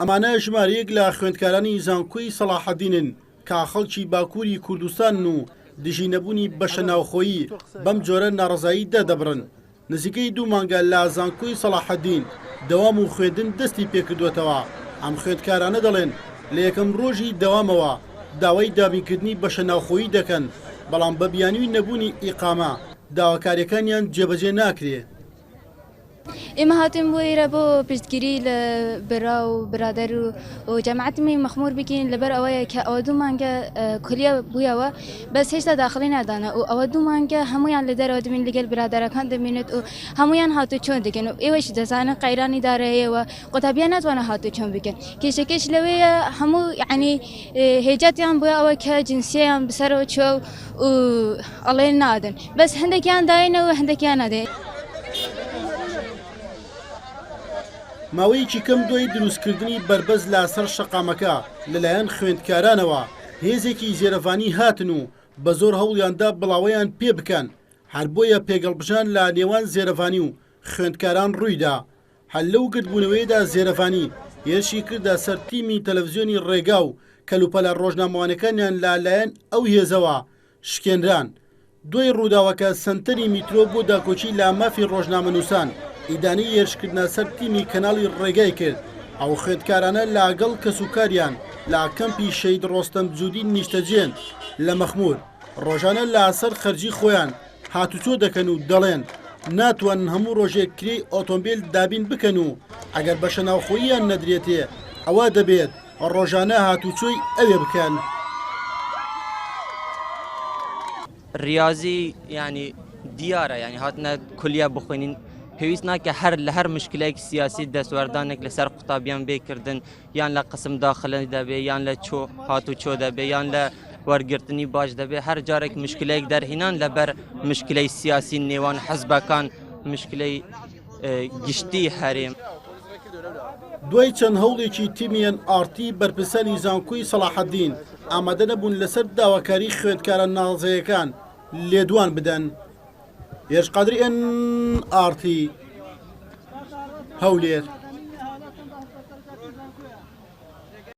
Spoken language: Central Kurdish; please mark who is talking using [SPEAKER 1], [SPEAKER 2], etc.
[SPEAKER 1] ئەمانە ژمارەیەک لە خوێندکارانی زانکۆی سەڵاحەدینن کە خەڵکی باکووری کوردستانن و دژی نەبوونی بەشە ناوخۆیی بەم جۆرە ناڕەزایی دەردەبڕن. نزیکەی دوو مانگە لە زانکۆی سەڵاحەدین دەوام و خوێندن دەستی پێکردووەتەوە، ئەم خوێندکارانە دەڵێن لە یەکەم ڕۆژی دەوامەوە داوای دابینکردنی بەشە ناوخۆیی دەکەن، بەڵام بە بیانووی نەبوونی ئیقامە داواکارییەکانیان جێبەجێ ناکرێ.
[SPEAKER 2] ئێمە هاتووین بۆ ئێرە بۆ پشتگیری لە برا و برادەر و جەماعەتی مەخمور بکەین لەبەر ئەوەیە کە ئەوە دوو مانگە کولیە بوویەوە بەس هێشتا داخلی نادانە و ئەوە دوو مانگە هەمویان لە دەرەوە دەبین لەگەل برادەرەکان دەمێنێت و هەمویان هاتوچۆن دەکەن و ئێوەش دەزانن قەیرانی دارایەوە قوتابیان ناتوانن هاتوچۆن بکەن کێشەکەش لەوەیە هەموو یعنی هێجاتیان بۆ ئەوە کە جنسیان بسەرەوە چوە و ئەڵێ نادەن بەس هەندێکیان داینەوە هەندێکیان نادەین.
[SPEAKER 1] ماوەیەکی کەم دوای دروستکردنی بەربەست لە سەر شەقامەکە لەلایەن خوێندکارانەوە، هێزێکی زێرەڤانی هاتن و بە زۆر هەوڵیاندا بڵاوەیان پێ بکەن، هەر بۆیە پێگەڵپژان لە نێوان زێرەڤانی و خوێندکاران ڕوویدا. هەر لەو گردبوونەوەیەدا زێرەڤانی هێرشی کردە سەر تیمی تەلەڤزیۆنی ڕێگا و کەلوپەلە ڕۆژنامەوانیەکانیان لە لایەن ئەو هێزەوە شکێنران. دوای ڕووداوەکە سەنتەری میترۆ بۆ داکۆکی لە مافی ڕۆژنامەنووسان ئیدانەی هێرشکردنە سەر تیمی کەناڵی ڕێگای کرد. ئەو خوێندکارانە لە گەڵ کەسوکاریان لە کەمپی شەهید ڕۆستەم جودی نیشتەجێن لە مەخموور، ڕۆژانە لە سەر خەرجی خۆیان هاتوچۆ دەکەن و دەڵێن، ناتوانن هەموو ڕۆژێک کرێی ئۆتۆمبێل دابین بکەن و ئەگەر بەشەناوخۆییان نەدرێتێ ئەوا دەبێت ڕۆژانە هاتوچۆی ئەوێ بکەن.
[SPEAKER 3] ریازی یانی دیارە یانی هاتنە کولیە بخوێنین پێویست ناکە هەر لە هەر مشکلێک سیاسی دەستوەردانێک لەسەر قوتابیان بێکردن یان لە قسم داخلە دەبێ یان لە چۆ هاتو چۆ دەبێ یان لە وەرگرتنی باش دەبێ هەر جارێک مشکلەیەک دەرهینان لەبەر مشکلەی سیاسی نێوان حزبەکان مشکلەی گشتی هەرێم.
[SPEAKER 1] دوای چەند هەوڵێکی تیمی ئێن ئاڕ تی بەرپرسانی زانکۆی سەڵاحەدین ئامادە نەبوون لەسەر داواکاری خوێندکارە ناڕەزایەکان لێدوان بدەن. هێرش قادری ئێن ئاڕ تی، هەولێر.